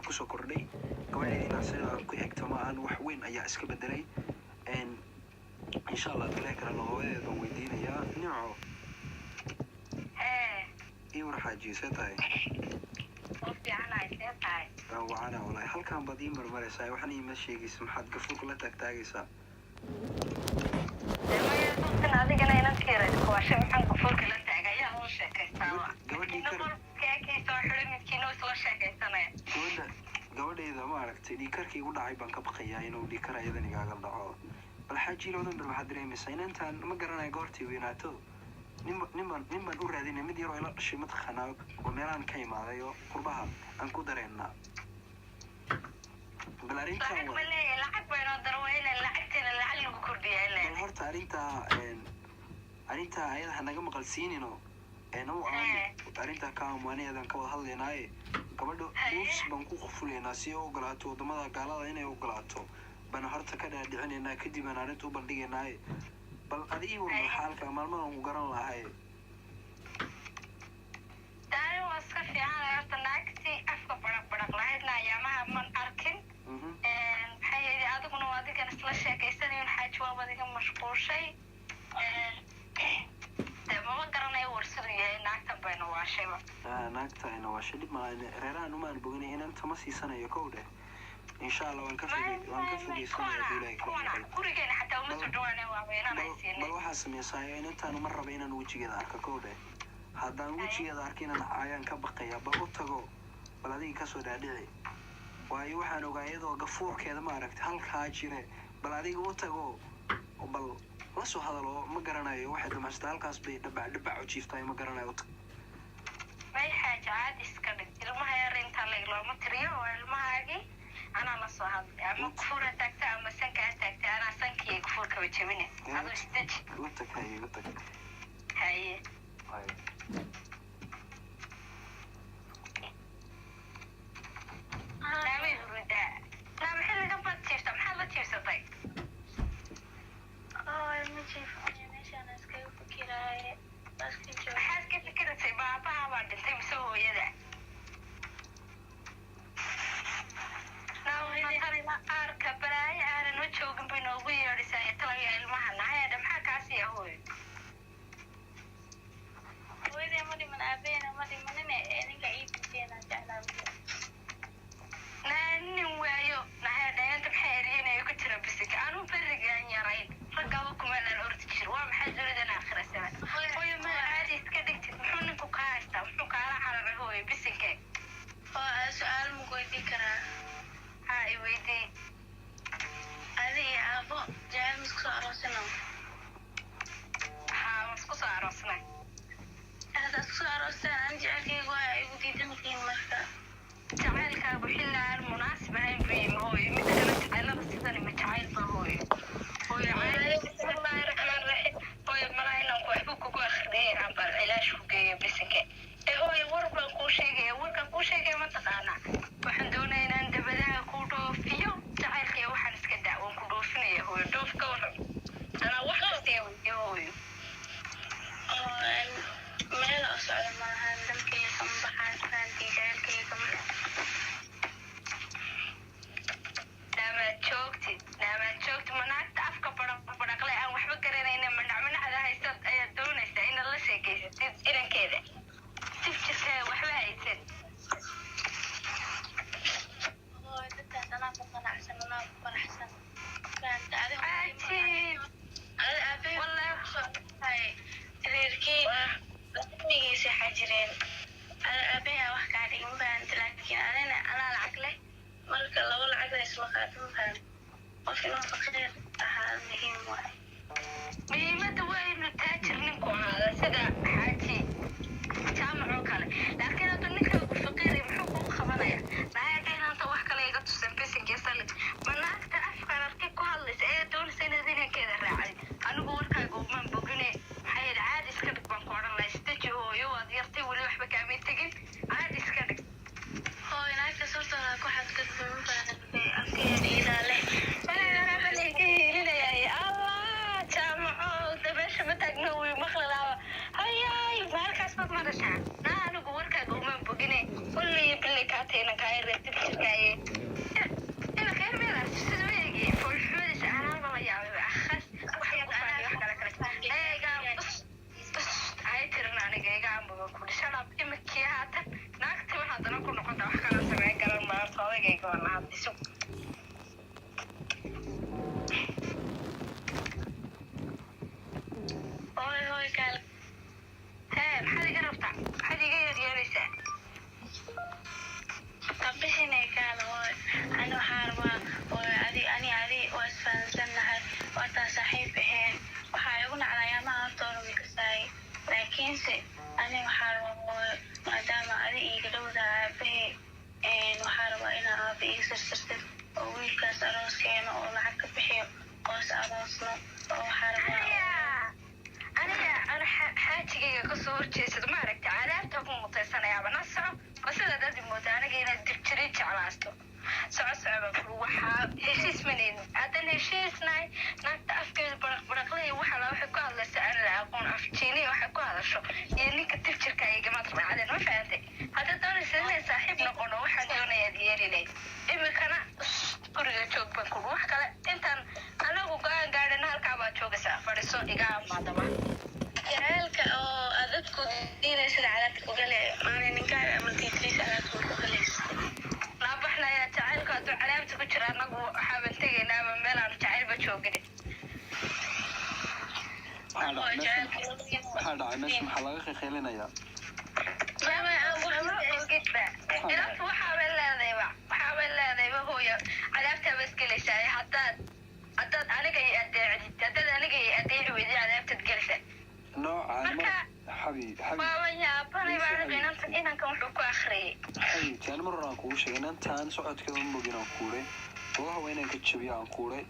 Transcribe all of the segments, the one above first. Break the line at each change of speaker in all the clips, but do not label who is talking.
Kusoo kordhay gabadheediina sidaan ku eegto ma ahan, wax weyn ayaa iska bedelay. Insha Allah bilahi kalena hooyadeed baan weydiinayaa. Nimco.
Hee.
Ii war, xaajiyo, see tahay?
Oo fiicanahay, see tahay?
Waan wacana walahi. Halkaan baad ii marmaraysaa, waxna iima sheegaysa. Maxaad gafuurka la taagtaagaysaa?
Maya, dadkan adigana inantiira iskuwashay. Maxaan gafuurka la taagay? Ayaa la sheekaystaa?
Gabadhii kar
Keekiisa oo xidhay, midkiina isla sheekaysanaya.
Gabadha, gabadhayda, ma aragtay, dhiigkarkii igu dhacay baan ka baqayaa inuu dhiigkar ayadan igaaga dhaco. Bal xaaji, labadan ber waxaad dareemaysaa inantaan ma garanayo goortay weynaato. Nin baan u raadinay, mid yaroo ila dhashay, mataqaanaa, oo meelahan ka imaaday oo qurbaha aan ku dareennaa. Bal arrintan
Lacag ma leeyahay? Lacag baynoo daro, waa inaan lacagteena lacag lagu kordhiyaa.
Bal
Ileen
horta arrintaa arrintaa ayada ha naga maqal siinino u aamu. Arrintaa ka aamu, aniyadan ka wada hadlaynaaye. Gabadha uus baan ku qufulaynaa si ay u ogolaato waddamada gaalada inay ogolaato baan horta ka dhaadhicinaynaa, kadib aan arrinta u bandhigaynaaye. Bal adi ii warma xaalka maalmadan u garan lahay.
Daani, waa iska fiican. Horta naagtii afka baraq baraq lahaydna ayaamaha man arkin. Maxay yidhi, adiguna waa adigan isla sheekaysanayn. Xaaji, waaba adiga mashquushay. Dee mama garanayo war siduu yahay. Naagtan baynu waashayba.
Naagta ayna waa shidhib malaa. Reerahan umaan boganay, inanta ma siisanayo. Kow dheh, insha Allah waan ka fogeysanaya hadduu Ilaahay ka
Kuwana
maqal.
gurigeena xataa uma soo dhawaanay, waaba inaan ay
Bal
siinay.
Waxaa sameysaa, inantaanu ma raba inaan wejigeeda arko. Kow dheh, haddaan wejigeeda arko inaan caayaan ka baqaya. Bal u tago, bal adiga kasoo dhaadhici, waayo waxaan ogaa iyadoo gafuurkeeda, ma aragta, halkaa jire. Bal adiga u tago, bal la soo hadal oo ma garanayo waxay damaystaa, halkaas bay dhabac dhabac u jiiftahay, ma garanayo, u tag.
May xaaji, caadi iska dhig. Ilmaha yar intaa leg looma tiriyo, waa ilmahaagii. Anaa la soo hadlay, ama kufuura taagta ama sanka ha taagta, anaa sankiiyo kufuurkaba jebine. Aduu isdeji.
La tag, haye, la tag.
Haye.
Haye.
Naamay hurudaa. Naam, xilligan baad jiifta? Maxaad la jiifsatay?
Ma jiifanayo, meeshaan iskaga fikiraaye, waa iska jooga.
Maxaad ka fikiraysay? Baabaha baa dhintay mise hooyada? Aarka balaayo aanan u joogin bay noogu yeedhisaa talaya ilmaha nahayeedha. Maxaa kaa siiya, hooyo?
Hooyadee ma dhiman, aabahena ma dhimanine, ee ninka ciidankeena jeclaa.
Nin waayo nahayeedha, inta maxay eryanaya ku jira bisika? Anuu berigaan yarayn raggaba kumeelaan ordi jir. Waa maxay dunidan aakhira sama? Hooyo, ma caadi iska dhigtid? Muxuu ninku kaa haystaa? Muxuu kaala cararay, hooyo, bisinke?
Oo su-aal ma weydii karaa?
Haa, i weydii.
Adi iyo aabo jecel ma isku soo aroosino?
Haa, waan isku soo aroosnay.
Haddaad isku soo aroosteen, ani jecelkayga waa igu diidantihiin marka.
Jacaylkaagu xilli aan munaasib ahayn buu yimi, hooyo. Mid kale, jacaylada sidani ma jacayl ba, hooyo? Hooyo, bismillaahi raxmaan raxiim. Hooyo, malaa inaan ku waxba kugu akhriyay, aan bal cilaash ku geeyo bisinke. Ee hooyo, war baan kuu sheegaya. Warkaan kuu sheegaya ma taqaanaa? Waxaan doonaya inaan dabadaha ku dhoofiyo. Jacaylkaya waxaan iska daa, waan ku dhoofinaya, hooyo. Dhoof ka waran? Anaa wax kastaya weydiyo, hooyo.
Oo meel u socda maahan, dalkayga kama baxaan, fahantii, jecelkayga kama.
Naamaad joogtid, naamaad joogtid. Ma naagta afka baraq baraqle aan waxba garanayna, manacmanacda haysa ayaad doonaysaa inaad la sheekeysatid inankeeda? Tif jirkaa waxba haysan.
Oo dadkaas anaa ku qanacsan, anaa ku faraxsan, fahanta adi.
Cajiib.
Adi aabahey
Wallahi.
kusoo reerkii laamigiisa waxaa jireen adi aabahay wax kaa dhigin, fahanta? Laakiin anina anaa lacag leh, marka laba lacag la isla qaato, ma fahanta? Qof inuu faqiir ahaa muhiim waaye.
Muhiimadda waa inuu taajir ninku ahaada, sida xaaji Jaamac oo kale. Laakiin hadduu ninkaagu faqiiray, muxuu kuu qabanaya? Naayadha, inaanta wax kale iga tusan bisinka sali. Ma naagta afkaan arkay ku hadlaysa ayaa doonaysa inaad inankeeda raacday? Anigu warkaaga umaan bogine. Maxaa yeele, caadi iska dhig baan ku odhan lahay. Isdeji, hooyo, waad yartay weli, waxba kaamay tegin. Caadi iska dhig.
Hooy, naagtaas horta waa ku xadgudbay, ma fahantay? Afkeeda iidaa leh.
Iga hiilinayay. Allah, Jaamaco, dabeesha ma taagno, wii maqli laaba. Hayaay, ma halkaas baad maraysaa? Naa, anigu warkaaga Haddana ku noqonta wax kala sameyn garan maarto odagayga waa la hadli sug.
Hooy, hooy, kaal.
Hee, maxaad iga rabtaa? Maxaad iga yeeryeeraysaa?
Qabixinay, kaal hooy. Ani waxaa rabaa hooy, adi ani adi waa isfahansannahay, waataan saaxiib ahayn. Waxaa igu nacday ayaamaha hortooda makasaay, laakiinse ani waxaa rabaa hooy, maadaama adi iiga dhowdaha aabahay, waxaa rabaa inaa aaba iiga sirsirtid oo wiilkaas aroos keeno oo lacag ka bixiyo oo is aroosno oo waxaa rabaa.
Aniga ana xaajigayga kasoo horjeesado, ma aragta, cadaabta ku mutaysanayaaba. Na soco, ma sidaad adi mooda aniga inaad dibjirin jeclaasto? Soco, soco baan kuri. Waxaa heshiis manaynin, haddana heshiisnahay. Naagta afkeeda baraq baraqley, waxa la waxay ku hadlaysa aan la aqoon, afjiiniya waxay ku hadasho iyo ninka dibjirka igamaad raacdeen, ma fahantay? Haddaad doonaysa inay saaxiib noqono, waxaan doonayaad yeelinay. Imikana guriga joog baan kuri. Wax kale intaan anagu go-aan gaadhina halkaa baad joogaysaa. Fadhiiso, iga amaadaba.
Jaceylka oo aad dadku diinaysa cadaabta ugale maalin ninkaaga ama tiitriisa cadaabta ku galaysa.
Laabaxnaya, jacaylku hadduu cadaabta ku jira, anagu waxaaban tegaynaa ama meel aan jacaylba joogin.
Maxaa dhacay meesha? Maxaa dhacay meesha? Maxaa laga qeylinayaa?
Ogidba ilaftu waxaabay leedayba, waxaabay leedayba hooyo, cadaabtaaba isgelaysaa. Haddaad aniga i adeecdid, haddaad aniga i adeeci weydi, cadaabtaad gelaysaa.
Noocaan mar
Marka
xabi, xabi.
Waaban yaabanay baa aniga inanta inankan wuxuu ku akhriyay.
Xabiibti, ani mar hore aan kugu sheegay, inantaan socodkeeda uma bogin aan kuuray, lugaha waa inaan ka jabiyo aan kuuray.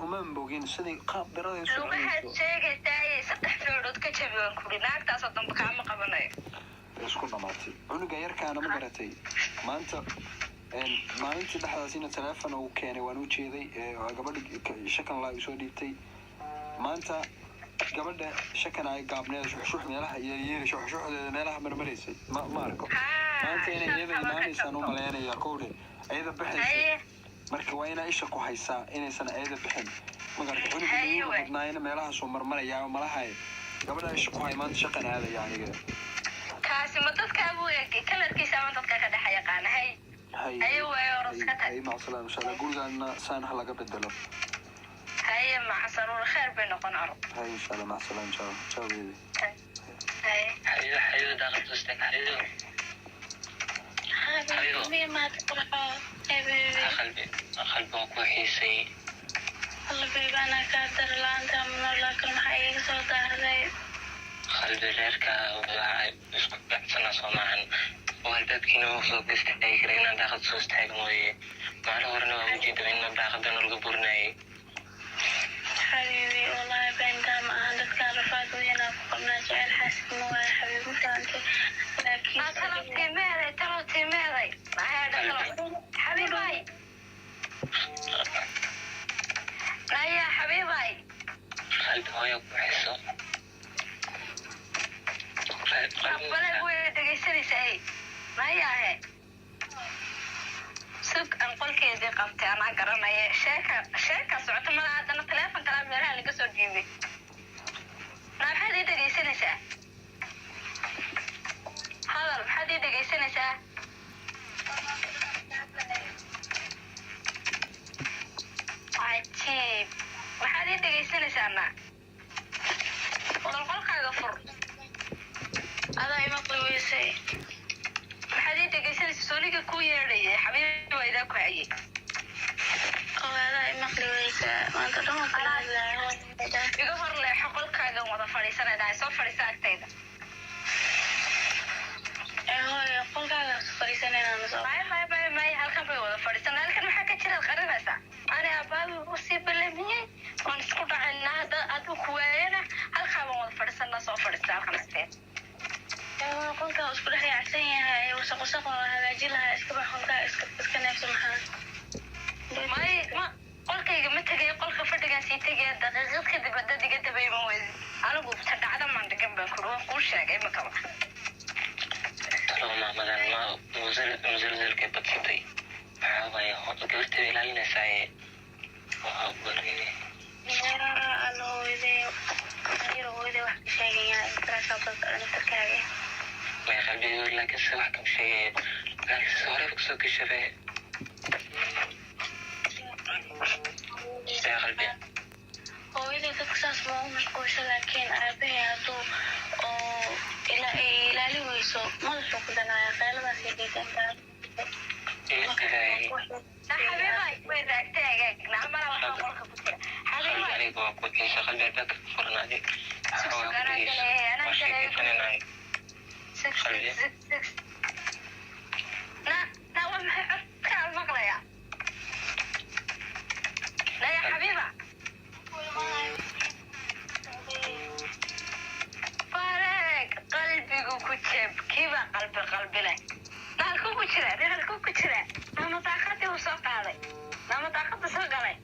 Umaan bogin sidii qaab darada ay
Lugahaad
soconayso.
sheegaysaa, saddex feedhood ka jabi waan kuri, naagtaasoo dambe kaama qabanayo.
Way isku dhamaatay. Cunuga yarkaana ma garatay maanta? Maalintii dhexdaas ina teleefon uu keenay waan u jeeday. Waa gabadha shakan laa soo dhiibtay maanta. Gabadha shakan ay gaabneed, shuxshux meelaha yeeryeeri, shuxshuxdeeda meelaha marmaraysay, ma arko maanta inay iyada imaanaysaan u malaynaya. Kowdhe, iyada baxaysa. Marka waa inaa isha ku haysaa inaysan iyada bixin, ma garatay? Cunuga
Haye,
madowga
waay.
badnaayna meelahaasuu marmarayaa malahay. Gabadha isha ku hay, maanta shaqan aadaya aniga.
Kaasi ma dadkaa buu eegay? Kalarkiisa ama dadka ka dhex yaqaana? Hay.
Hay.
Haye waay, orodka tag.
Hay, macsalaam. Insha Allah gurigaana saan ha laga bedelo.
Haye, macasaruur, kheer bay noqon, orod.
Hay, insha Allah, macsalaam. Ciao, ciao baby.
Haye.
Xabiibo, xabiibo, daaqad istaag, xabiibo. Xabiibo.
Xabiibi, maad qurxo. Hey baby.
Qalbi, qalbi, waan ku xiisay.
Alla baby, anaa kaa dar laanta noolaa kale, maxaa iiga soo daahday?
Qalbi, reerka waa isku dhacsana, soo maahan? Oo albaabkiina ma soo istaagi kara inaan daaqad soo istaaga mooye. Maalin horena waa ujeeda in daaqada nalaga burinayay.
Xabiibi, wallahi beentaa ma ahan. Dadkaan rafaad weynaa ku qabnaa, jecel xaasid ma waayo xabiibi, ma fahantay? Laakiin
Talo timeeday, talo timeeday. Maxay dhaqalo, xabiibay? Naya, xabiibay.
Qalbi, hooyo ku xiso.
Aqbalay, way dhegaysanaysaa. Ey, nayaahe, sug, aan qolkeedii qabtay, anaa garanaya. Sheeka, sheeka socota mala. Haddana teleefon kalaa meelaha laga soo dhiibay. Naa, maxaad ii dhegaysanaysaa? Hadal, maxaad ii dhegaysanaysaa? Cajiib, maxaad ii dhegaysanaysaa? Na wal, qolkaaga fur.
Adaa imaqli weysay.
Maxaad ii dhegaysanaysaa? Sooniga kuu yeedhayay, xabiib waa idaa ku hayay.
Oo adaa imaqli weysaa, maanta dhan waan kula hadlaaya.
Iga hor leexo, qolkaagan wada fadhiisanaydaa. Soo fadhiisa agtayda.
Ee hooyo, qolkaaga fadhiisanayna soo.
May, may, may, may, halkan bay wada fadhiisana. Halkan maxaa ka jiraad qarinaysaa? Ani aabaabi u sii balamiyey, waan isku dhacaynaa. Hadda aduu ku waayana, halkaa baan wada fadhiisanaa. Soo fadhiista halkan agteeda.
Ee hooyo, qolkaa isku dhex yaacsan yahay, wasaq wasaq waa hagaajin lahaa. Iska bax qolkaa, iska neefso, maxaa?
May, ma qolkayga ma tegay, qolka fadhigaan sii tegaya. Daqiiqad kadib haddaad iga daba iman weydi, anigu ta dhacda maan dhigan baan kuri, waan kuu sheegay imikaba.
Talo, maamadan ma musalsalkay badsatay? Maxaa waaye, gabarteeda ilaalinaysaa? Waxaa barinay.
Yaa alla, hooyaday ayar, hooyaday wax ka sheegaya, naftarkaaga.
May qalbiga, laakiin se wax kam sheegaya, laakiin se horey kusoo gashabe yaa qalbiga.
Hooyadii dadka saas ma u mashquulsha, laakiin aabahay hadduu oo ay ilaali weyso madaxuu ku danaya qeyladaas ay diidantaa.
Ilaahay.
Xabiibay, way raagtay, hagaag nacmala waxaa qolka ku jira.
Qalbi.
Xabiibay.
Aniga waa ku xiisa qalbi, albaabka ka furan adi waxaa ku dhegeyso waa sheekaysanaynaay.
Six six six na na, waa maxay codkaan maqlayaa? Naya xabiiba, fareeg qalbigu ku jeeb kiiba qalbi qalbi leh. Naalkuu ku jira, naalkuu ku jira. Nama daaqadii uu soo qaaday, nama daaqada soo galay.